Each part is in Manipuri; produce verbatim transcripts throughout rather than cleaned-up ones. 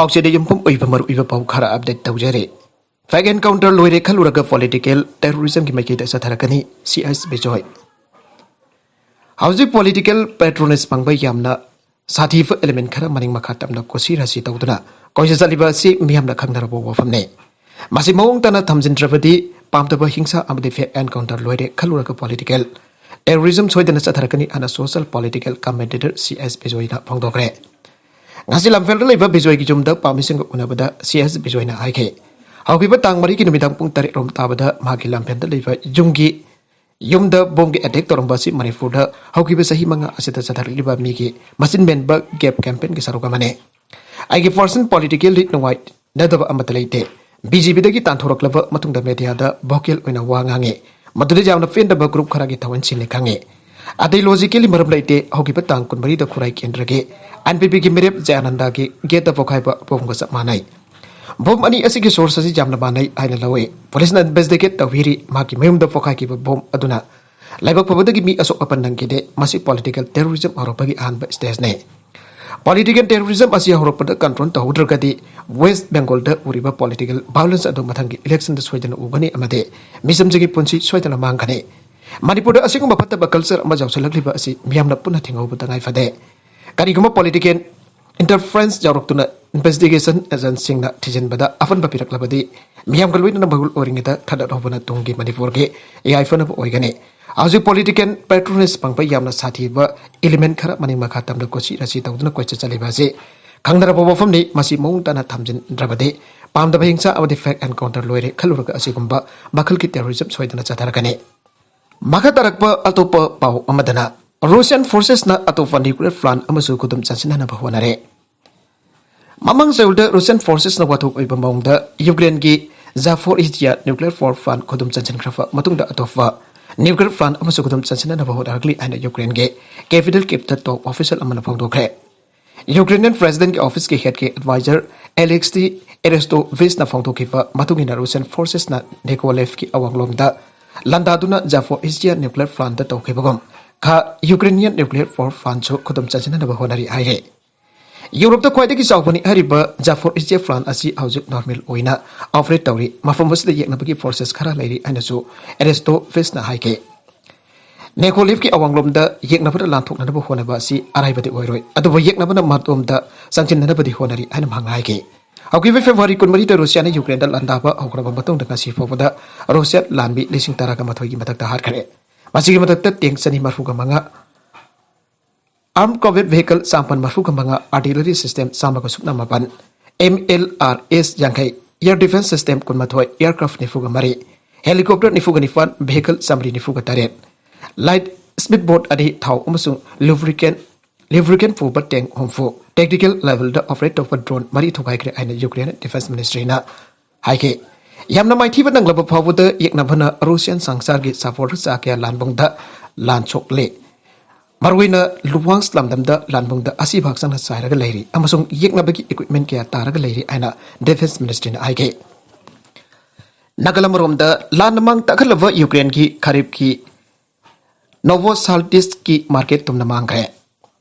ꯄꯥꯎꯆꯦꯗ ꯌꯨꯝꯐꯝ ꯑꯣꯏꯕ ꯃꯔꯨꯑꯣꯏꯕ ꯄꯥꯎ ꯈꯔ ꯑꯞꯗꯦꯠ ꯇꯧꯖꯔꯤ꯫ ꯐꯦꯛ ꯑꯦꯟꯀꯥꯎꯟꯇꯔ ꯂꯣꯏꯔꯦ ꯈꯜꯂꯨꯔꯒ ꯄꯣꯂꯤꯇꯤꯀꯦꯜ ꯇꯦꯔꯣꯔꯤꯖꯝꯒꯤ ꯃꯥꯏꯀꯩꯗ ꯆꯠꯊꯔꯛꯀꯅꯤ ꯁꯤ ꯑꯦꯁ ꯕꯤꯖꯣꯏ꯫ ꯍꯧꯖꯤꯛ ꯄꯣꯂꯤꯇꯤꯀꯦꯜ ꯄꯦꯇ꯭ꯔꯣꯅꯦꯖ ꯐꯪꯕ ꯌꯥꯝꯅ ꯁꯥꯊꯤꯕ ꯑꯦꯂꯤꯃꯦꯟ ꯈꯔ ꯃꯅꯤꯡ ꯃꯈꯥ ꯇꯝꯅ ꯀꯣꯁꯤ ꯔꯥꯁꯤ ꯇꯧꯗꯨꯅ ꯀꯣꯏꯆꯠ ꯆꯠꯂꯤꯕ ꯑꯁꯤ ꯃꯤꯌꯥꯝꯅ ꯈꯪꯅꯔꯕ ꯋꯥꯐꯝꯅꯤ꯫ ꯃꯁꯤ ꯃꯑꯣꯡ ꯇꯥꯅ ꯊꯝꯖꯤꯟꯗ꯭ꯔꯕꯗꯤ ꯄꯥꯝꯗꯕ ꯍꯤꯡꯁꯥ ꯑꯃꯗꯤ ꯐꯦꯛ ꯑꯦꯟꯀꯥꯎꯟꯇꯔ ꯂꯣꯏꯔꯦ ꯈꯜꯂꯨꯔꯒ ꯄꯣꯂꯤꯇꯤꯀꯦꯜ ꯇꯦꯔꯣꯔꯤꯖꯝ ꯁꯣꯏꯗꯅ ꯆꯠꯊꯔꯛꯀꯅꯤ ꯍꯥꯏꯅ social political commentator C S ꯕꯤꯖꯣꯏꯅ ꯐꯣꯡꯗꯣꯛꯈ꯭ꯔꯦ꯫ ꯉꯁꯤ ꯂꯝꯐꯦꯜꯗ ꯂꯩꯕ ꯕꯤꯖꯣꯏꯒꯤ ꯌꯨꯝꯗ ꯄꯥꯝꯃꯤꯁꯤꯡꯒ ꯎꯅꯕꯗ ꯁꯤ ꯑꯦꯁ ꯕꯤꯖꯣꯏꯅ ꯍꯥꯏꯈꯤ, ꯍꯧꯈꯤꯕ ꯇꯥꯡ ꯃꯔꯤꯒꯤ ꯅꯨꯃꯤꯗꯥꯡ ꯄꯨꯡ ꯇꯔꯦꯠ ꯔꯣꯝ ꯇꯥꯕꯗ ꯃꯍꯥꯛꯀꯤ ꯂꯝꯐꯦꯜꯗ ꯂꯩꯕ ꯌꯨꯝꯒꯤ ꯌꯨꯝꯗ ꯕꯣꯝꯒꯤ ꯑꯦꯇꯦꯛ ꯇꯧꯔꯝꯕ ꯑꯁꯤ ꯃꯅꯤꯄꯨꯔꯗ ꯍꯧꯈꯤꯕ ꯆꯍꯤ ꯃꯉꯥ ꯑꯁꯤꯗ ꯆꯠꯊꯔꯛꯂꯤꯕ ꯃꯤꯒꯤ ꯃꯆꯤꯟ ꯃꯦꯟꯕ ꯒꯦꯞ ꯀꯦꯝꯄꯦꯟꯒꯤ ꯁꯔꯨꯛ ꯑꯃꯅꯤ꯫ ꯑꯩꯒꯤ ꯄꯔꯁꯅꯦꯜ ꯄꯣꯂꯤꯇꯤꯀꯦꯜꯂꯤ ꯅꯨꯡꯉꯥꯏꯅꯗꯕ ꯑꯃꯠꯇ ꯂꯩꯇꯦ꯫ ꯕꯤ ꯖꯦ ꯄꯤꯗꯒꯤ ꯇꯥꯟꯊꯣꯔꯛꯂꯕ ꯃꯇꯨꯡꯗ ꯃꯦꯗꯤꯌꯥꯗ ꯚꯣꯀꯦꯜ ꯑꯣꯏꯅ ꯋꯥ ꯉꯥꯡꯉꯤ꯫ ꯃꯗꯨꯗ ꯌꯥꯝꯅ ꯄꯦꯟꯗꯕ ꯒ꯭ꯔꯨꯞ ꯈꯔꯒꯤ ꯊꯋꯥꯏ ꯁꯤꯟꯅꯤ ꯈꯪꯉꯤ꯫ ꯑꯥꯏꯗꯤꯌꯣꯂꯣꯖꯤꯀꯦꯜꯂꯤ ꯃꯔꯝ ꯂꯩꯇꯦ꯫ ꯍꯧꯈꯤꯕ ꯇꯥꯡ ꯀꯨꯟꯃꯔꯤꯗ ꯈꯨꯔꯥꯏ ꯀꯦꯟꯗ꯭ꯔꯒꯤ ꯑꯦꯟ ꯄꯤ ꯄꯤꯒꯤ ꯃꯤꯔꯦꯞ ꯖꯌꯥꯅꯟꯗꯒꯤ ꯒꯦꯠꯇ ꯄꯣꯈꯥꯏꯕ ꯕꯣꯝꯒ ꯆꯞ ꯃꯥꯟꯅꯩ꯫ ꯕꯣꯝ ꯑꯅꯤ ꯑꯁꯤꯒꯤ ꯁꯣꯔꯁ ꯑꯁꯤ ꯌꯥꯝꯅ ꯃꯥꯟꯅꯩ ꯍꯥꯏꯅ ꯂꯧꯏ꯫ ꯄꯨꯂꯤꯁꯅ ꯏꯟꯚꯦꯁꯇꯤꯒꯦꯠ ꯇꯧꯕꯤꯔꯤ꯫ ꯃꯍꯥꯛꯀꯤ ꯃꯌꯨꯝꯗ ꯄꯣꯈꯥꯏꯈꯤꯕ ꯕꯣꯝ ꯑꯗꯨꯅ ꯂꯥꯏꯕꯛ ꯐꯕꯗꯒꯤ ꯃꯤ ꯑꯁꯣꯛ ꯑꯄꯟ ꯅꯪꯈꯤꯗꯦ꯫ ꯃꯁꯤ ꯄꯣꯂꯤꯇꯤꯀꯦꯜ ꯇꯦꯔꯣꯔꯤꯖꯝ ꯍꯧꯔꯛꯄꯒꯤ ꯑꯍꯥꯟꯕ ꯁ꯭ꯇꯦꯖꯅꯤ꯫ ꯄꯣꯂꯤꯇꯤꯀꯦꯜ ꯇꯦꯔꯣꯔꯤꯖꯝ ꯑꯁꯤ ꯍꯧꯔꯛꯄꯗ ꯀꯟꯇ꯭ꯔꯣꯜ ꯇꯧꯍꯧꯗ꯭ꯔꯒꯗꯤ ꯋꯦꯁ꯭ꯠ ꯕꯦꯡꯒꯣꯜꯗ ꯎꯔꯤꯕ ꯄꯣꯂꯤꯇꯤꯀꯦꯜ ꯚꯥꯏꯑꯣꯂꯦꯟꯁ ꯑꯗꯨ ꯃꯊꯪꯒꯤ ꯏꯂꯦꯛꯁꯟꯗ ꯁꯣꯏꯗꯅ ꯎꯒꯅꯤ ꯑꯃꯗꯤ ꯃꯤꯆꯝꯁꯤꯡꯒꯤ ꯄꯨꯟꯁꯤ ꯁꯣꯏꯗꯅ ꯃꯥꯡꯒꯅꯤ꯫ ꯃꯅꯤꯄꯨꯔꯗ ꯑꯁꯤꯒꯨꯝꯕ ꯐꯠꯇꯕ ꯀꯜꯆꯔ ꯑꯃ ꯌꯥꯎꯁꯤꯜꯂꯛꯂꯤꯕ ꯑꯁꯤ ꯃꯤꯌꯥꯝꯅ ꯄꯨꯟꯅ ꯊꯤꯡꯍꯧꯕ ꯇꯉꯥꯏ ꯐꯗꯦ꯫ ꯀꯔꯤꯒꯨꯝꯕ ꯄꯣꯂꯤꯇꯤꯀꯦꯜ ꯏꯟꯇꯔꯐꯔꯦꯟꯁ ꯌꯥꯎꯔꯛꯇꯨꯅ ꯏꯟꯚꯦꯁꯇꯤꯒꯦꯁꯟ ꯑꯦꯖꯦꯟꯁꯤꯡꯅ ꯊꯤꯖꯤꯟꯕꯗ ꯑꯐꯟꯕ ꯄꯤꯔꯛꯂꯕꯗꯤ ꯃꯤꯌꯥꯝꯒ ꯂꯣꯏꯅꯅ ꯃꯒꯨꯜ ꯑꯣꯏꯔꯤꯉꯩꯗ ꯊꯥꯗꯠꯍꯧꯕꯅ ꯇꯨꯡꯒꯤ ꯃꯅꯤꯄꯨꯔꯒꯤ ꯌꯥꯏꯐꯅꯕ ꯑꯣꯏꯒꯅꯤ꯫ ꯍꯧꯖꯤꯛ ꯄꯣꯂꯤꯇꯤꯀꯦꯜ ꯄꯦꯇ꯭ꯔꯣꯅꯦꯖ ꯐꯪꯕ ꯌꯥꯝꯅ ꯁꯥꯊꯤꯕ ꯏꯂꯤꯃꯦꯟ ꯈꯔ ꯃꯅꯤꯡ ꯃꯈꯥ ꯇꯝꯅ ꯀꯣꯆꯤ ꯔꯥꯁꯤ ꯇꯧꯗꯨꯅ ꯀꯣꯏꯆꯠ ꯆꯠꯂꯤꯕ ꯑꯁꯤ ꯈꯪꯅꯔꯕ ꯋꯥꯐꯝꯅꯤ꯫ ꯃꯁꯤ ꯃꯑꯣꯡ ꯇꯥꯅ ꯊꯝꯖꯤꯟꯗ꯭ꯔꯕꯗꯤ ꯄꯥꯝꯗꯕ ꯍꯤꯡꯁꯥ ꯑꯃꯗꯤ ꯐꯦꯛ ꯑꯦꯟꯀꯥꯎꯟꯇꯔ ꯂꯣꯏꯔꯦ ꯈꯜꯂꯨꯔꯒ ꯑꯁꯤꯒꯨꯝꯕ ꯃꯈꯜꯒꯤ ꯇꯦꯔꯣꯔꯤꯖꯝ ꯁꯣꯏꯗꯅ ꯆꯠꯊꯔꯛꯀꯅꯤ꯫ ꯃꯈꯥ ꯇꯥꯔꯛꯄ ꯑꯇꯣꯞꯄ ꯄꯥꯎ ꯑꯃꯗꯅ ꯔꯨꯁꯤꯌꯥꯟ ꯐꯣꯔꯁꯦꯁꯅ ꯑꯇꯣꯞꯄ ꯅ꯭ꯌꯨꯀ꯭ꯂꯤꯌꯔ ꯄ꯭ꯂꯥꯟ ꯑꯃꯁꯨ ꯈꯨꯗꯨꯝ ꯆꯟꯁꯤꯟꯅꯅꯕ ꯍꯣꯠꯅꯔꯦ꯫ ꯃꯃꯥꯡ ꯆꯌꯣꯜꯗ ꯔꯨꯁꯤꯌꯥꯟ ꯐꯣꯔꯁꯦꯁꯅ ꯋꯥꯊꯣꯛ ꯑꯣꯏꯕ ꯃꯑꯣꯡꯗ ꯌꯨꯀ꯭ꯔꯦꯟꯒꯤ ꯖꯥꯐꯣꯔꯏꯖꯤꯌꯥ ꯅ꯭ꯌꯨꯀ꯭ꯂꯤꯌꯔ ꯄꯥꯋꯔ ꯄ꯭ꯂꯥꯟ ꯈꯨꯗꯨꯝ ꯆꯟꯁꯤꯟꯈ꯭ꯔꯕ ꯃꯇꯨꯡꯗ ꯑꯇꯣꯞꯄ ꯅ꯭ꯌꯨꯀ꯭ꯂꯤꯌꯔ ꯄ꯭ꯂꯥꯟ ꯑꯃꯁꯨ ꯈꯨꯗꯨꯝ ꯆꯟꯁꯤꯟꯅꯅꯕ ꯍꯣꯠꯅꯔꯛꯂꯤ ꯍꯥꯏꯅ ꯌꯨꯀ꯭ꯔꯦꯟꯒꯤ ꯀꯦꯄꯤꯇꯦꯜ ꯀꯤꯞꯇ ꯇꯣꯞ ꯑꯣꯐꯤꯁꯤꯌꯦꯜ ꯑꯃꯅ ꯐꯣꯡꯗꯣꯛꯈ꯭ꯔꯦ꯫ ꯌꯨꯀ꯭ꯔꯦꯅꯤꯌꯟ ꯄ꯭ꯔꯦꯁꯤꯗꯦꯟꯠꯀꯤ ꯑꯣꯐꯤꯁꯀꯤ ꯍꯦꯗꯀꯤ ꯑꯦꯗꯚꯥꯏꯖꯔ ꯑꯦꯂꯦꯛꯁꯤ ꯑꯦꯔꯦꯁꯇꯣꯚꯤꯆꯅ ꯐꯣꯡꯗꯣꯛꯈꯤꯕ ꯃꯇꯨꯡ ꯏꯟꯅ ꯔꯨꯁꯤꯌꯥꯟ ꯐꯣꯔꯁꯦꯁꯅ ꯅꯤꯀꯣꯂꯦꯚꯀꯤ ꯑꯋꯥꯡꯂꯣꯝꯗ ꯂꯥꯟꯗꯥꯗꯨꯅ ꯖꯥꯐꯣꯔꯏꯖꯤꯌꯥ ꯅ꯭ꯌꯨꯀ꯭ꯂꯤꯌꯔ ꯄ꯭ꯂꯥꯟꯠꯇ ꯇꯧꯈꯤꯕꯒꯨꯝ ꯈꯥ ꯌꯨꯀ꯭ꯔꯦꯅꯤꯌꯟ ꯅ꯭ꯌꯨꯀ꯭ꯂꯤꯌꯔ ꯄꯥꯋꯔ ꯄ꯭ꯂꯥꯟꯠꯁꯨ ꯈꯨꯗꯨꯝ ꯆꯟꯁꯤꯟꯅꯅꯕ ꯍꯣꯠꯅꯔꯤ ꯍꯥꯏꯔꯤ꯫ ꯌꯨꯔꯣꯞꯇ ꯈ꯭ꯋꯥꯏꯗꯒꯤ ꯆꯥꯎꯕꯅꯤ ꯍꯥꯏꯔꯤꯕ Zaporizhzhia plant ꯑꯁꯤ ꯍꯧꯖꯤꯛ normal ꯑꯣꯏꯅ operate ꯇꯧꯔꯤ꯫ ꯃꯐꯝ ꯑꯁꯤꯗ ꯌꯦꯛꯅꯕꯒꯤ forces ꯈꯔ ꯂꯩꯔꯤ ꯍꯥꯏꯅꯁꯨ Aristovich ꯅ ꯍꯥꯏꯈꯤ꯫ Nikolaev ꯀꯤ ꯑꯋꯥꯡꯂꯣꯝꯗ ꯌꯦꯛꯅꯕꯗ ꯂꯥꯟꯊꯣꯛꯅꯅꯕ ꯍꯣꯠꯅꯕ ꯑꯁꯤ ꯑꯔꯥꯏꯕꯗꯤ ꯑꯣꯏꯔꯣꯏ, ꯑꯗꯨꯕꯨ ꯌꯦꯛꯅꯕꯅ ꯃꯇꯣꯝꯗ ꯆꯪꯁꯤꯟꯅꯅꯕꯗꯤ ꯍꯣꯠꯅꯔꯤ ꯍꯥꯏꯅ ꯃꯍꯥꯛꯅ ꯍꯥꯏꯈꯤ꯫ ꯍꯧꯈꯤꯕ February ꯀꯨꯟꯃꯔꯤꯗ ꯔꯨꯁꯤꯌꯥꯅ ꯌꯨꯀ꯭ꯔꯦꯟꯗ ꯂꯥꯟꯗꯥꯕ ꯍꯧꯈ꯭ꯔꯕ ꯃꯇꯨꯡꯗ ꯉꯁꯤ ꯐꯥꯎꯕꯗ ꯔꯨꯁꯤꯌꯥ ꯂꯥꯟꯃꯤ ꯂꯤꯁꯤꯡ ꯇꯔꯥꯒ ꯃꯥꯊꯣꯏꯒꯤ ꯃꯊꯛꯇ ꯍꯥꯠꯈ꯭ꯔꯦ꯫ ꯃꯁꯤꯒꯤ ꯃꯊꯛꯇ tank ꯆꯅꯤ ꯃꯔꯤꯐꯨꯒ ꯃꯉꯥ, armed combat vehicle ꯆꯥꯃꯥꯄꯟ ꯃꯔꯤꯐꯨꯒ ꯃꯉꯥ, artillery system ꯆꯥꯝꯃꯒ ꯁꯨꯞꯅ ꯃꯥꯄꯟ, M L R S ꯌꯥꯡꯈꯩ, air defense system ꯀꯨꯟꯃꯥꯊꯣꯏ, aircraft ꯅꯤꯐꯨꯒ ꯃꯔꯤ, helicopter ꯅꯤꯐꯨꯒ ꯅꯤꯄꯥꯟ, vehicle ꯆꯥꯃꯔꯤ ꯅꯤꯐꯨꯒ ꯇꯔꯦꯠ, light speed boat ꯑꯅꯤ, ꯊꯥꯎ ꯑꯃꯁꯨꯡ lubricant lubricant ꯄꯨꯕ tank ꯍꯨꯝꯐꯨ, tactical level ꯗ operate ꯇꯧꯕ drone ꯃꯔꯤ ꯊꯨꯒꯥꯏꯈ꯭ꯔꯦ ꯍꯥꯏꯅ ꯌꯨꯀ꯭ꯔꯦꯟ Defense Ministry ꯅ ꯍꯥꯏꯈꯤ꯫ ꯌꯥꯝꯅ ꯃꯥꯏꯊꯤꯕ ꯅꯪꯂꯕ ꯐꯥꯎꯕꯗ ꯌꯦꯛꯅꯕꯅ ꯔꯨꯁꯤꯌꯥꯟ ꯁꯪꯁꯥꯔꯒꯤ ꯁꯥꯐꯣꯔ ꯆꯥ ꯀꯌꯥ ꯂꯥꯟꯕꯨꯡꯗ ꯂꯥꯟ ꯁꯣꯛꯂꯦ꯫ ꯃꯔꯨꯑꯣꯏꯅ ꯂꯨꯋꯥꯡꯁ ꯂꯝꯗꯝꯗ ꯂꯥꯟꯕꯨꯡꯗ ꯑꯁꯤꯕ ꯍꯛꯆꯥꯡꯅ ꯆꯥꯏꯔꯒ ꯂꯩꯔꯤ ꯑꯃꯁꯨꯡ ꯌꯦꯛꯅꯕꯒꯤ equipment ꯀꯌꯥ ꯇꯥꯔꯒ ꯂꯩꯔꯤ ꯍꯥꯏꯅ Defense Ministry ꯅ ꯍꯥꯏꯈꯤ꯫ ꯅꯥꯀꯜ ꯑꯃꯔꯣꯝꯗ ꯂꯥꯟꯅ ꯃꯥꯡ ꯇꯥꯛꯍꯜꯂꯕ ꯌꯨꯀ꯭ꯔꯦꯟꯒꯤ ꯈꯔꯤꯞꯀꯤ Novoseltitskꯒꯤ market ꯇꯨꯝꯅ ꯃꯥꯡꯈ꯭ꯔꯦ꯫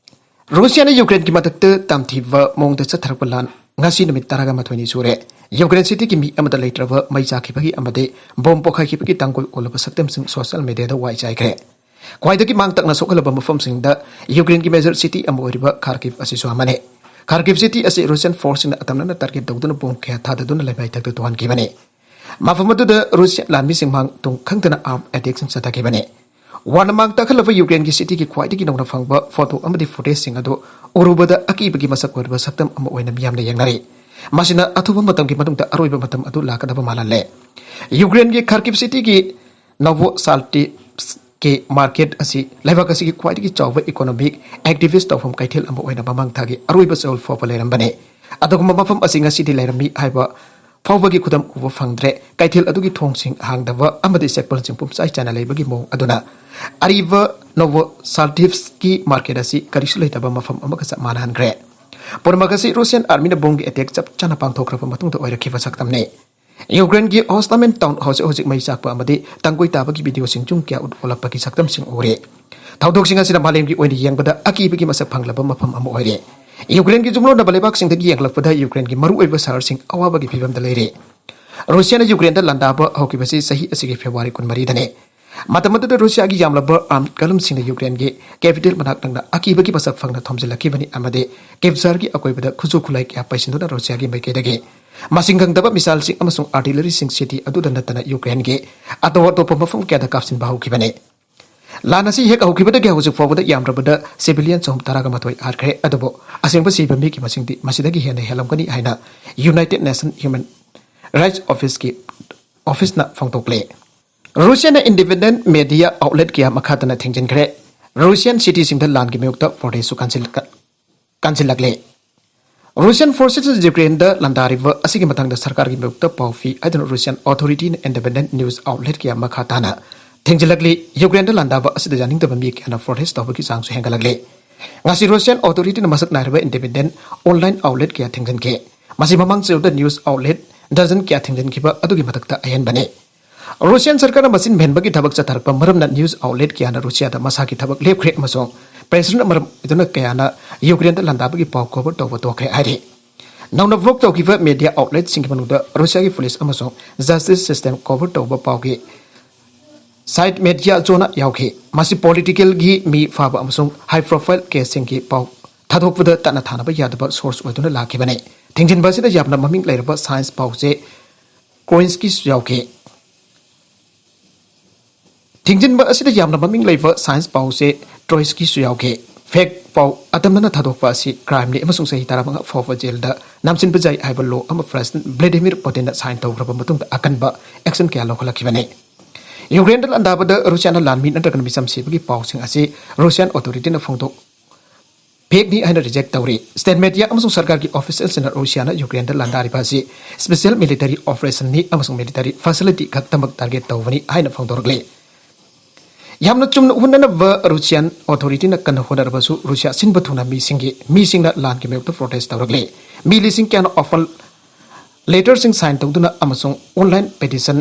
ꯔꯨꯁꯤꯌꯥꯅ ꯌꯨꯀ꯭ꯔꯦꯟꯒꯤ ꯃꯊꯛꯇ ꯇꯝꯊꯤꯕ ꯃꯑꯣꯡꯗ ꯆꯠꯊꯔꯛꯄ ꯂꯥꯟ ꯉꯁꯤ ꯅꯨꯃꯤꯠ ꯇꯔꯥꯒ ꯃꯥꯊꯣꯏꯅꯤ ꯁꯨꯔꯦ꯫ ꯌꯨꯀ꯭ꯔꯦꯟ cityꯒꯤ ꯃꯤ ꯑꯃꯠꯇ ꯂꯩꯇ꯭ꯔꯕ ꯃꯩ ꯆꯥꯛꯈꯤꯕꯒꯤ ꯑꯃꯗꯤ bomb ꯄꯣꯈꯥꯏꯈꯤꯕꯒꯤ ꯇꯥꯡꯒꯣꯏ ꯑꯣꯜꯂꯕ ꯁꯛꯇꯝꯁꯤꯡ social media ꯗ ꯋꯥꯏ ꯆꯥꯏꯈ꯭ꯔꯦ꯫ ꯈ꯭ꯋꯥꯏꯗꯒꯤ ꯃꯥꯡ ꯇꯥꯛꯅ ꯁꯣꯛꯍꯜꯂꯕ ꯃꯐꯝꯁꯤꯡꯗ ꯌꯨꯀ꯭ꯔꯦꯟꯒꯤ major city ꯑꯃ ꯑꯣꯏꯔꯤꯕ Kharkiv ꯑꯁꯤꯁꯨ ꯑꯃꯅꯤ꯫ Kharkiv city ꯑꯁꯤ Russian force ꯁꯤꯡꯅ ꯑꯇꯝꯅꯅ target ꯇꯧꯗꯨꯅ bomb ꯀꯌꯥ ꯊꯥꯗꯗꯨꯅ ꯂꯩꯃꯥꯏ ꯊꯛꯇ ꯇꯨꯍꯟꯈꯤꯕꯅꯤ꯫ ꯃꯐꯝ ꯑꯗꯨꯗ ꯔꯨꯁꯤꯌꯥ ꯂꯥꯟꯃꯤꯁꯤꯡ ꯃꯥꯡ ꯇꯨꯡ ꯈꯪꯗꯅ armed attack ꯁꯤꯡ ꯆꯠꯊꯈꯤꯕꯅꯤ꯫ ꯋꯥꯅ ꯃꯥꯡ ꯇꯥꯛꯍꯜꯂꯕ ꯌꯨꯀ꯭ꯔꯦꯟꯒꯤ cityꯒꯤ ꯈ꯭ꯋꯥꯏꯗꯒꯤ ꯅꯧꯅ ꯐꯪꯕ photo ꯑꯃꯗꯤ footageꯁꯤꯡ ꯑꯗꯨ ꯎꯔꯨꯕꯗ ꯑꯀꯤꯕꯒꯤ ꯃꯁꯛ ꯑꯣꯏꯔꯕ ꯁꯛꯇꯝ ꯑꯃ ꯑꯣꯏꯅ ꯃꯤꯌꯥꯝꯅ ꯌꯦꯡꯅꯔꯤ꯫ ꯃꯁꯤꯅ ꯑꯊꯨꯕ ꯃꯇꯝꯒꯤ ꯃꯅꯨꯡꯗ ꯑꯔꯣꯏꯕ ꯃꯇꯝ ꯑꯗꯨ ꯂꯥꯛꯀꯗꯕ ꯃꯥꯜꯍꯜꯂꯦ꯫ ꯌꯨꯀ꯭ꯔꯦꯟꯒꯤ Kharkiv cityꯒꯤ Novoseltitskꯒꯤ market ꯑꯁꯤ ꯂꯩꯕꯥꯛ ꯑꯁꯤꯒꯤ ꯈ꯭ꯋꯥꯏꯗꯒꯤ ꯆꯥꯎꯕ economic activist ꯇꯧꯐꯝ ꯀꯩꯊꯦꯜ ꯑꯃ ꯑꯣꯏꯅ ꯃꯃꯥꯡ ꯊꯥꯒꯤ ꯑꯔꯣꯏꯕ ꯆꯌꯣꯜ ꯐꯥꯎꯕ ꯂꯩꯔꯝꯕꯅꯤ꯫ ꯑꯗꯨꯒꯨꯝꯕ ꯃꯐꯝ ꯑꯁꯤ ꯉꯁꯤꯗꯤ ꯂꯩꯔꯝꯃꯤ ꯍꯥꯏꯕ ꯐꯥꯎꯕꯒꯤ ꯈꯨꯗꯝ ꯎꯕ ꯐꯪꯗ꯭ꯔꯦ꯫ ꯀꯩꯊꯦꯜ ꯑꯗꯨꯒꯤ ꯊꯣꯡꯁꯤꯡ ꯍꯥꯡꯗꯕ ꯑꯃꯗꯤ ꯆꯦꯛꯄꯜꯁꯤꯡ ꯄꯨꯝꯆꯥꯏ ꯆꯥꯏꯅ ꯂꯩꯕꯒꯤ ꯃꯑꯣꯡ ꯑꯗꯨꯅ ꯑꯔꯤꯕ Novoseltitskꯒꯤ market ꯑꯁꯤ ꯀꯔꯤꯁꯨ ꯂꯩꯇꯕ ꯃꯐꯝ ꯑꯃꯒ ꯆꯞ ꯃꯥꯟꯅꯍꯟꯈ꯭ꯔꯦ꯫ ꯄꯨꯝꯅꯃꯛ ꯑꯁꯤ Russian armyꯅ bombꯒꯤ attack ꯆꯞ ꯆꯥꯅ ꯄꯥꯡꯊꯣꯛꯈ꯭ꯔꯕ ꯃꯇꯨꯡꯗ ꯑꯣꯏꯔꯛꯈꯤꯕ ꯁꯛꯇꯝꯅꯤ꯫ ꯌꯨꯀ꯭ꯔꯦꯟꯒꯤ Hostomel town ꯍꯧꯖꯤꯛ ꯍꯧꯖꯤꯛ ꯃꯩ ꯆꯥꯛꯄ ꯑꯃꯗꯤ ꯇꯪꯒꯣꯏ ꯇꯥꯕꯒꯤ videoꯁꯤꯡ ꯌꯨꯝ ꯀꯌꯥ ꯎꯠꯊꯣꯛꯂꯛꯄꯒꯤ ꯁꯛꯇꯝꯁꯤꯡ ꯎꯔꯤ꯫ ꯊꯧꯗꯣꯛꯁꯤꯡ ꯑꯁꯤꯅ ꯃꯥꯂꯦꯝꯒꯤ ꯑꯣꯏꯅ ꯌꯦꯡꯕꯗ ꯑꯀꯤꯕꯒꯤ ꯃꯁꯛ ꯐꯪꯂꯕ ꯃꯐꯝ ꯑꯃ ꯑꯣꯏꯔꯦ꯫ ꯌꯨꯀ꯭ꯔꯦꯟꯒꯤ ꯌꯨꯝꯂꯣꯟꯅꯕ ꯂꯩꯕꯥꯛꯁꯤꯡꯗꯒꯤ ꯌꯦꯡꯂꯛꯄꯗ ꯌꯨꯀ꯭ꯔꯦꯟꯒꯤ ꯃꯔꯨꯑꯣꯏꯕ ꯁꯍꯔꯁꯤꯡ ꯑꯋꯥꯕꯒꯤ ꯐꯤꯕꯝꯗ ꯂꯩꯔꯦ꯫ ꯔꯨꯁꯤꯌꯥꯅ ꯌꯨꯀ꯭ꯔꯦꯟꯗ ꯂꯥꯟꯗꯥꯕ ꯍꯧꯈꯤꯕꯁꯤ ꯆꯍꯤ ꯑꯁꯤꯒꯤ ꯐꯦꯕ꯭ꯔꯨꯋꯥꯔꯤ ꯀꯨꯟꯃꯔꯤꯗꯅꯤ꯫ ꯃꯇꯝ ꯑꯗꯨꯗ ꯔꯨꯁꯤꯌꯥꯒꯤ ꯌꯥꯝꯂꯕ ꯑꯥꯔꯝ ꯀꯂꯝꯁꯤꯡꯅ ꯌꯨꯀ꯭ꯔꯦꯟꯒꯤ ꯀꯦꯄꯤꯇꯦꯜ ꯃꯅꯥꯛ ꯅꯛꯅ ꯑꯀꯤꯕꯒꯤ ꯃꯁꯛ ꯐꯪꯅ ꯊꯣꯝꯖꯤꯜꯂꯛꯈꯤꯕꯅꯤ ꯑꯃꯗꯤ ꯀꯤꯞ ꯁꯍꯔꯒꯤ ꯑꯀꯣꯏꯕꯗ ꯈꯨꯠꯁꯨ ꯈꯨꯠꯂꯥꯏ ꯀꯌꯥ ꯄꯩꯁꯤꯟꯗꯨꯅ ꯔꯨꯁꯤꯌꯥꯒꯤ ꯃꯥꯏꯀꯩꯗꯒꯤ ꯃꯁꯤꯡ ꯈꯪꯗꯕ ꯃꯤꯁꯥꯏꯜꯁꯤꯡ ꯑꯃꯁꯨꯡ ꯑꯥꯔꯇꯤꯂꯔꯤꯁꯤꯡ ꯁꯤꯇꯤ ꯑꯗꯨꯗ ꯅꯠꯇꯅ ꯌꯨꯀ꯭ꯔꯦꯟꯒꯤ ꯑꯇꯣꯞ ꯑꯇꯣꯞꯄ ꯃꯐꯝ ꯀꯌꯥꯗ ꯀꯥꯞꯁꯤꯟꯕ ꯍꯧꯈꯤꯕꯅꯤ꯫ ꯂꯥꯟ ꯑꯁꯤ ꯍꯦꯛ ꯍꯧꯈꯤꯕꯗꯒꯤ ꯍꯧꯖꯤꯛ ꯐꯥꯎꯕꯗ ꯌꯥꯝꯗ꯭ꯔꯕꯗ ꯁꯤꯚꯤꯂꯤꯌꯟ ꯆꯍꯨꯝ ꯇꯔꯥꯒ ꯃꯥꯊꯣꯏ ꯍꯥꯠꯈ꯭ꯔꯦ꯫ ꯑꯗꯨꯕꯨ ꯑꯁꯦꯡꯕ ꯁꯤꯕ ꯃꯤꯒꯤ ꯃꯁꯤꯡꯗꯤ ꯃꯁꯤꯗꯒꯤ ꯍꯦꯟꯅ ꯍꯦꯜꯂꯝꯒꯅꯤ ꯍꯥꯏꯅ ꯌꯨꯅꯥꯏꯇꯦꯗ ꯅꯦꯁꯟ ꯍ꯭ꯌꯨꯃꯦꯟ ꯔꯥꯏꯠꯁ ꯑꯣꯐꯤꯁꯀꯤ, ꯑꯣꯐꯤꯁꯅ ꯐꯣꯡꯗꯣꯛꯂꯦ꯫ ꯔꯨꯁꯤꯌꯥꯅ ꯏꯟꯗꯤꯄꯦꯟꯗꯦꯟꯠ ꯃꯦꯗꯤꯌꯥ ꯑꯥꯎꯠꯂꯦꯠ ꯀꯌꯥ ꯃꯈꯥ ꯇꯥꯅ ꯊꯤꯡꯖꯤꯟꯈ꯭ꯔꯦ꯫ ꯔꯨꯁꯤꯌꯥꯟ ꯁꯤꯇꯤꯁꯤꯡꯗ ꯂꯥꯟꯒꯤ ꯃꯥꯌꯣꯛꯇ ꯄ꯭ꯔꯣꯇꯦꯁꯁꯨ ꯀꯟꯁꯤꯜꯂꯛ-, ꯀꯟꯁꯤꯜꯂꯛꯂꯦ꯫ ꯔꯨꯁꯤꯌꯟ ꯐꯣꯔꯁꯦꯁꯅ ꯌꯨꯀ꯭ꯔꯦꯟꯗ ꯂꯥꯟꯗꯥꯔꯤꯕ ꯑꯁꯤꯒꯤ ꯃꯇꯥꯡꯗ ꯁꯔꯀꯥꯔꯒꯤ ꯃꯥꯌꯣꯛꯇ ꯄꯥꯎ ꯄꯤ ꯍꯥꯏꯗꯨꯅ ꯔꯨꯁꯤꯌꯟ ꯑꯣꯊꯣꯔꯤꯇꯤꯅ ꯏꯟꯗꯤꯄꯦꯟꯗꯦꯟꯠ ꯅ꯭ꯌꯨꯁ ꯑꯥꯎꯠꯂꯦꯠ ꯀꯌꯥ ꯃꯈꯥ ꯇꯥꯅ ꯊꯤꯡꯖꯤꯜꯂꯛꯂꯤ꯫ ꯌꯨꯀ꯭ꯔꯦꯟꯗ ꯂꯥꯟꯗꯥꯕ ꯑꯁꯤꯗ ꯌꯥꯅꯤꯡꯗꯕ ꯃꯤ ꯀꯌꯥꯅ ꯄ꯭ꯔꯣꯇꯦꯁ ꯇꯧꯕꯒꯤ ꯆꯥꯡꯁꯨ ꯍꯦꯟꯒꯠꯂꯛꯂꯤ꯫ ꯉꯁꯤ ꯔꯨꯁꯤꯌꯟ ꯑꯣꯊꯣꯔꯤꯇꯤꯅ ꯃꯁꯛ ꯅꯥꯏꯔꯕ ꯏꯟꯗꯤꯄꯦꯟꯗꯦꯟꯠ ꯑꯣꯟꯂꯥꯏꯟ ꯑꯥꯎꯠꯂꯦꯠ ꯀꯌꯥ ꯊꯤꯡꯖꯤꯟꯈꯤ꯫ ꯃꯁꯤ ꯃꯃꯥꯡ ꯆꯌꯣꯜꯗ ꯅ꯭ꯌꯨꯁ ꯑꯥꯎꯠꯂꯦꯠ ꯗꯖꯟ ꯀꯌꯥ ꯊꯤꯡꯖꯤꯟꯈꯤꯕ ꯑꯗꯨꯒꯤ ꯃꯊꯛꯇ ꯑꯍꯦꯟꯕꯅꯤ꯫ ꯔꯨꯁꯤꯌꯟ ꯁꯔꯀꯥꯔꯅ ꯃꯆꯤꯟ ꯃꯦꯟꯕꯒꯤ ꯊꯕꯛ ꯆꯠꯊꯔꯛꯄ ꯃꯔꯝꯅ ꯅ꯭ꯌꯨꯁ ꯑꯥꯎꯠꯂꯦꯠ ꯀꯌꯥꯅ ꯔꯨꯁꯤꯌꯥꯗ ꯃꯁꯥꯒꯤ ꯊꯕꯛ ꯂꯦꯞꯈ꯭ꯔꯦ ꯑꯃꯁꯨꯡ ꯄ꯭ꯔꯦꯁꯔꯅ ꯃꯔꯝ ꯑꯣꯏꯗꯨꯅ ꯀꯌꯥꯅ ꯌꯨꯀ꯭ꯔꯦꯟꯗ ꯂꯥꯟꯗꯥꯕꯒꯤ ꯄꯥꯎ ꯀꯣꯚꯔ ꯇꯧꯕ ꯇꯣꯛꯈ꯭ꯔꯦ ꯍꯥꯏꯔꯤ꯫ ꯅꯧꯅ ꯕ꯭ꯂꯣꯛ ꯇꯧꯈꯤꯕ ꯃꯦꯗꯤꯌꯥ ꯑꯥꯎꯠꯂꯦꯠꯁꯤꯡꯒꯤ ꯃꯅꯨꯡꯗ ꯔꯨꯁꯤꯌꯥꯒꯤ ꯄꯨꯂꯤꯁ ꯑꯃꯁꯨꯡ ꯖꯁꯇꯤꯁ ꯁꯤꯁꯇꯦꯝ ꯀꯣꯚꯔ ꯇꯧꯕ ꯄꯥꯎꯒꯤ ꯁꯥꯏꯠ ꯃꯦꯗꯤꯌꯥ ꯖꯣꯅꯥ ꯌꯥꯎꯈꯤ꯫ ꯃꯁꯤ ꯄꯣꯂꯤꯇꯤꯀꯦꯜꯒꯤ ꯃꯤ ꯐꯥꯕ ꯑꯃꯁꯨꯡ ꯍꯥꯏ ꯄ꯭ꯔꯣꯐꯥꯏꯜ ꯀꯦꯁꯁꯤꯡꯒꯤ ꯄꯥꯎ ꯊꯥꯗꯣꯛꯄꯗ ꯇꯠꯅ ꯊꯥꯅꯕ ꯌꯥꯗꯕ ꯁꯣꯔꯁ ꯑꯣꯏꯗꯨꯅ ꯂꯥꯛꯈꯤꯕꯅꯤ꯫ ꯊꯤꯡꯖꯤꯟꯕ ꯑꯁꯤꯗ ꯌꯥꯝꯅ ꯃꯃꯤꯡ ꯂꯩꯔꯕ ꯁꯥꯏꯟꯁ ꯄꯥꯎꯆꯦ ꯀ꯭ꯔꯣꯏꯟꯁꯀꯤꯁꯨ ꯌꯥꯎꯈꯤ꯫ ꯊꯤꯡꯖꯤꯟꯕ ꯑꯁꯤꯗ ꯌꯥꯝꯅ ꯃꯃꯤꯡ ꯂꯩꯕ ꯁꯥꯏꯟꯁ ꯄꯥꯎꯆꯦ ꯇ꯭ꯔꯣꯏꯁꯀꯤꯁꯨ ꯌꯥꯎꯈꯤ꯫ ꯐꯦꯛ ꯄꯥꯎ ꯑꯇꯝꯅꯅ ꯊꯥꯗꯣꯛꯄ ꯑꯁꯤ ꯀ꯭ꯔꯥꯏꯝꯅꯤ ꯑꯃꯁꯨꯡ ꯆꯍꯤ ꯇꯔꯥꯃꯉꯥ ꯐꯥꯎꯕ ꯖꯦꯜꯗ ꯅꯝꯁꯤꯟꯕ ꯌꯥꯏ ꯍꯥꯏꯕ ꯂꯣ ꯑꯃ ꯄ꯭ꯔꯦꯁꯤꯗꯦꯟꯠ ꯚ꯭ꯂꯦꯗꯤꯃꯤꯔ ꯄꯨꯇꯤꯟꯅ ꯁꯥꯏꯟ ꯇꯧꯈ꯭ꯔꯕ ꯃꯇꯨꯡꯗ ꯑꯀꯟꯕ ꯑꯦꯛꯁꯟ ꯀꯌꯥ ꯂꯧꯈꯠꯂꯛꯈꯤꯕꯅꯤ꯫ ꯌꯨꯀ꯭ꯔꯦꯟꯗ ꯂꯥꯟꯗꯥꯕꯗ ꯔꯨꯁꯤꯌꯥꯅ ꯂꯥꯟꯃꯤ ꯅꯠꯇ꯭ꯔꯒ ꯃꯤꯆꯝ ꯁꯤꯕꯒꯤ ꯄꯥꯎꯁꯤꯡ ꯑꯁꯤ ꯔꯨꯁꯤꯌꯥꯟ ꯑꯣꯊꯣꯔꯤꯇꯤꯅ ꯐꯣꯡꯗꯣꯛ ꯐꯦꯛꯅꯤ ꯍꯥꯏꯅ ꯔꯤꯖꯦꯛ ꯇꯧꯔꯤ꯫ ꯁ꯭ꯇꯦꯠ ꯃꯦꯗꯤꯌꯥ ꯑꯃꯁꯨꯡ ꯁꯔꯀꯥꯔꯒꯤ ꯑꯣꯐꯤꯁꯤꯌꯦꯜꯁꯤꯡꯅ ꯔꯨꯁꯤꯌꯥꯅ ꯌꯨꯀ꯭ꯔꯦꯟꯗ ꯂꯥꯟꯗꯥꯔꯤꯕ ꯑꯁꯤ ꯁ꯭ꯄꯦꯁꯤꯌꯦꯜ ꯃꯤꯂꯤꯇꯔꯤ ꯑꯣꯄꯔꯦꯁꯟꯅꯤ ꯑꯃꯁꯨꯡ ꯃꯤꯂꯤꯇꯔꯤ ꯐꯦꯁꯤꯂꯤꯇꯤ ꯈꯛꯇꯃꯛ ꯇꯥꯔꯒꯦꯠ ꯇꯧꯕꯅꯤ ꯍꯥꯏꯅ ꯐꯣꯡꯗꯣꯔꯛꯂꯤ꯫ ꯌꯥꯝꯅ ꯆꯨꯝꯅ ꯍꯣꯠꯅꯅꯕ ꯔꯨꯁꯤꯌꯥꯟ ꯑꯣꯊꯣꯔꯤꯇꯤꯅ ꯀꯟꯅ ꯍꯣꯠꯅꯔꯕꯁꯨ ꯔꯨꯁꯤꯌꯥ ꯁꯤꯟꯕ ꯊꯨꯡꯅ ꯃꯤꯁꯤꯡꯒꯤ, ꯃꯤꯁꯤꯡꯅ ꯂꯥꯟꯒꯤ ꯃꯥꯌꯣꯛꯇ ꯄ꯭ꯔꯣꯇꯦꯁ ꯇꯧꯔꯛꯂꯤ꯫ ꯃꯤ ꯂꯤꯁꯤꯡ ꯀꯌꯥꯅ ꯑꯣꯐꯔ ꯂꯦꯇꯔꯁꯤꯡ ꯁꯥꯏꯟ ꯇꯧꯗꯨꯅ ꯑꯃꯁꯨꯡ ꯑꯣꯟꯂꯥꯏꯟ ꯄꯦꯇꯤꯁꯟ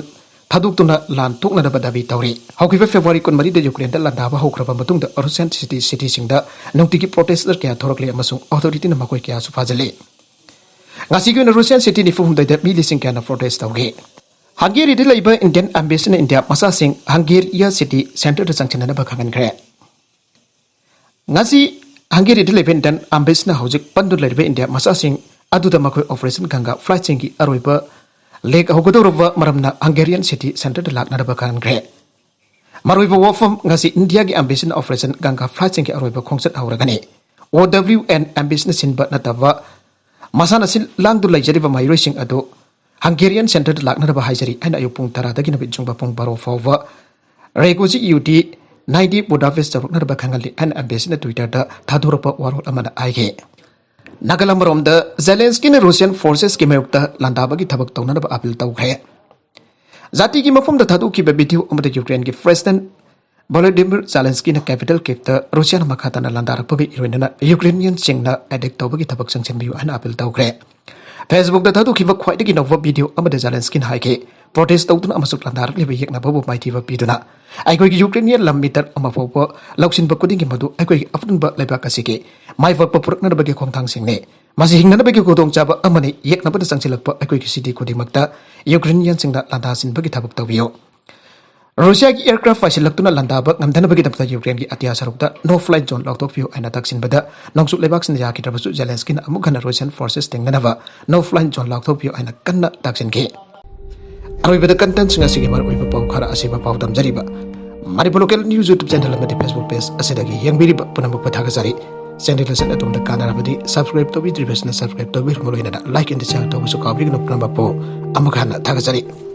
ꯊꯥꯗꯣꯛꯇꯨꯅ ꯂꯥꯟ ꯇꯣꯛꯅꯅꯕ ꯗꯥꯕꯤ ꯇꯧꯔꯤ꯫ ꯍꯧꯈꯤꯕ February ꯀꯨꯟꯃꯔꯤꯗ ꯌꯨꯀ꯭ꯔꯦꯟꯗ ꯂꯥꯟꯗꯥꯕ ꯍꯧꯈ꯭ꯔꯕ ꯃꯇꯨꯡꯗ Russian city, cityꯁꯤꯡꯗ ꯅꯨꯡꯇꯤꯒꯤ protester ꯀꯌꯥ ꯊꯣꯔꯛꯂꯤ ꯑꯃꯁꯨꯡ authorityꯅ ꯃꯈꯣꯏ ꯀꯌꯥꯁꯨ ꯐꯥꯖꯤꯜꯂꯤ꯫ ꯉꯁꯤꯒꯤ ꯑꯣꯏꯅ Russian city ꯅꯤꯐꯨ ꯍꯨꯝꯗꯣꯏꯗ ꯃꯤ ꯂꯤꯁꯤꯡ ꯀꯌꯥꯅ protest ꯇꯧꯈꯤ꯫ Hungaryꯗ ꯂꯩꯕ Indian embassyꯅ India ꯃꯆꯥꯁꯤꯡ Hungaria city centreꯗ ꯆꯪꯁꯤꯟꯅꯅꯕ ꯈꯪꯍꯟꯈ꯭ꯔꯦ꯫ ꯉꯁꯤ Hungaryꯗ ꯂꯩꯕ Indian embassyꯅ ꯍꯧꯖꯤꯛ ꯄꯟꯗꯨꯅ ꯂꯩꯔꯤꯕ India ꯃꯆꯥꯁꯤꯡ ꯑꯗꯨꯗ ꯃꯈꯣꯏ Operation Ganga flightꯁꯤꯡꯒꯤ ꯑꯔꯣꯏꯕ leg ꯍꯧꯒꯗꯧꯔꯕ ꯃꯔꯝꯅ Hungarian city centreꯗ ꯂꯥꯛꯅꯅꯕ ꯈꯪꯍꯟꯈ꯭ꯔꯦ꯫ ꯃꯔꯨꯑꯣꯏꯕ ꯋꯥꯐꯝ, ꯉꯁꯤ Indiaꯒꯤ embassyꯅ Operation Ganga flightꯁꯤꯡꯒꯤ ꯑꯔꯣꯏꯕ ꯈꯣꯡꯆꯠ ꯍꯧꯔꯒꯅꯤ꯫ OWN embassyꯅ ꯁꯤꯟꯕ ꯅꯠꯇꯕ ꯃꯁꯥꯅ ꯁꯤꯜ ꯂꯥꯡꯗꯨꯅ ꯂꯩꯖꯔꯤꯕ ꯃꯍꯩꯔꯣꯏꯁꯤꯡ ꯑꯗꯨ Hungarian centreꯗ ꯂꯥꯛꯅꯅꯕ ꯍꯥꯏꯖꯔꯤ ꯍꯥꯏꯅ ꯑꯌꯨꯛ ꯄꯨꯡ ꯇꯔꯥꯗꯒꯤꯅ ꯅꯨꯃꯤꯠ ꯆꯨꯡꯕ ꯄꯨꯡ ꯕꯥꯔꯣ ꯐꯥꯎꯕ Raguzi Udi ninety Budapest ꯌꯧꯔꯛꯅꯅꯕ ꯈꯪꯍꯜꯂꯤ ꯍꯥꯏꯅ embassyꯅ Twitterꯗ ꯊꯥꯗꯣꯔꯛꯄ ꯋꯥꯔꯣꯜ ꯑꯃꯅ ꯍꯥꯏꯈꯤ꯫ ꯅꯥꯒꯥꯂꯥꯟ ꯃꯔꯣꯝꯗ Zelenskyꯅ Russian forcesꯀꯤ ꯃꯥꯌꯣꯛꯇ ꯂꯥꯟꯗꯥꯕꯒꯤ ꯊꯕꯛ ꯇꯧꯅꯅꯕ appeal ꯇꯧꯈ꯭ꯔꯦ꯫ ꯖꯥꯇꯤꯒꯤ ꯃꯐꯝꯗ ꯊꯥꯗꯣꯛꯈꯤꯕ video ꯑꯃꯗ Ukraineꯒꯤ President Volodymyr Zelenskyꯅ capital Kyivꯇ Russiaꯅ ꯃꯈꯥ ꯇꯥꯅ ꯂꯥꯟꯗꯥꯔꯛꯄꯒ ꯏꯔꯣꯏꯅꯅ Ukrainianꯁꯤꯡꯅ attack ꯇꯧꯕꯒꯤ ꯊꯕꯛ ꯆꯪꯁꯤꯟꯕꯤꯌꯨ ꯍꯥꯏꯅ appeal ꯇꯧꯈ꯭ꯔꯦ꯫ Facebookꯇ ꯊꯥꯗꯣꯛꯈꯤꯕ ꯈ꯭ꯋꯥꯏꯗꯒꯤ ꯅꯧꯕ video ꯑꯃꯗ Zelenskyꯅ ꯍꯥꯏꯈꯤ, protest ꯇꯧꯗꯨꯅ ꯑꯃꯁꯨꯡ ꯂꯥꯟꯗꯥꯔꯛꯂꯤꯕ ꯌꯦꯛꯅꯕꯕꯨ ꯃꯥꯏꯊꯤꯕ ꯄꯤꯗꯨꯅ ꯑꯩꯈꯣꯏꯒꯤ Ukrainian ꯂꯝ meter ꯑꯃ ꯐꯥꯎꯕ ꯂꯧꯁꯤꯟꯕ ꯈꯨꯗꯤꯡꯒꯤ ꯃꯗꯨ ꯑꯩꯈꯣꯏꯒꯤ ꯑꯄꯨꯟꯕ ꯂꯩꯕꯥꯛ ꯑꯁꯤꯒꯤ ꯃꯥꯏ ꯄꯥꯛꯄ ꯄꯨꯔꯛꯅꯅꯕꯒꯤ ꯈꯣꯡꯊꯥꯡꯁꯤꯡꯅꯤ꯫ ꯃꯁꯤ ꯍꯤꯡꯅꯅꯕꯒꯤ ꯈꯨꯗꯣꯡꯆꯥꯕ ꯑꯃꯅꯤ꯫ ꯌꯦꯛꯅꯕꯗ ꯆꯪꯁꯤꯜꯂꯛꯄ ꯑꯩꯈꯣꯏꯒꯤ city ꯈꯨꯗꯤꯡꯃꯛꯇ Ukrainianꯁꯤꯡꯅ ꯂꯥꯟꯗꯥ ꯁꯤꯟꯕꯒꯤ ꯊꯕꯛ ꯇꯧꯕꯤꯌꯨ꯫ ꯔꯨꯁꯤꯌꯥꯒꯤ aircraft ꯄꯥꯏꯁꯤꯜꯂꯛꯇꯨꯅ ꯂꯥꯟꯗꯥꯕ ꯉꯝꯗꯅꯕꯒꯤꯗꯃꯛꯇ ꯌꯨꯀ꯭ꯔꯦꯟꯒꯤ ꯑꯇꯤꯌꯥ ꯁꯔꯨꯛꯇ no fly zone ꯂꯥꯎꯊꯣꯛꯄꯤꯌꯨ ꯍꯥꯏꯅ ꯇꯛꯁꯤꯟꯕꯗ ꯅꯣꯡꯆꯨꯞ ꯂꯩꯕꯥꯛꯁꯤꯡꯅ ꯌꯥꯈꯤꯗ꯭ꯔꯕꯁꯨ, ꯖꯦꯂꯦꯟꯁꯀꯤꯅ ꯑꯃꯨꯛ ꯍꯟꯅ Russian forces ꯊꯦꯡꯅꯅꯕ no fly zone ꯂꯥꯎꯊꯣꯛꯄꯤꯌꯨ ꯍꯥꯏꯅ ꯀꯟꯅ ꯇꯛꯁꯤꯟꯈꯤ꯫ ꯑꯔꯣꯏꯕꯗ contentꯁꯤꯡ ꯑꯁꯤꯒꯤ ꯃꯔꯨꯑꯣꯏꯕ ꯄꯥꯎ ꯈꯔ ꯑꯁꯤꯕ ꯄꯥꯎ ꯗꯝꯖꯔꯤꯕ Manipur local news YouTube channel ꯑꯃꯗꯤ Facebook page ꯑꯁꯤꯗꯒꯤ ꯌꯦꯡꯕꯤꯔꯤꯕ ꯄꯨꯝꯅꯃꯛꯄꯨ ꯊꯥꯒꯠꯆꯔꯤ꯫ Channel ꯑꯁꯤꯅ ꯑꯗꯣꯝꯗ ꯀꯥꯟꯅꯔꯕꯗꯤ subscribe ꯇꯧꯕꯤꯗ꯭ꯔꯤꯕꯁꯤꯅ subscribe ꯇꯧꯕꯤꯔꯕ ꯂꯣꯏꯅꯅ like and share ꯇꯧꯕꯁꯨ ꯀꯥꯎꯕꯤꯒꯅꯨ꯫ ꯄꯨꯝꯅꯃꯛꯄꯨ ꯑꯃꯨꯛ ꯍꯟꯅ ꯊꯥꯒꯠꯆꯔꯤ꯫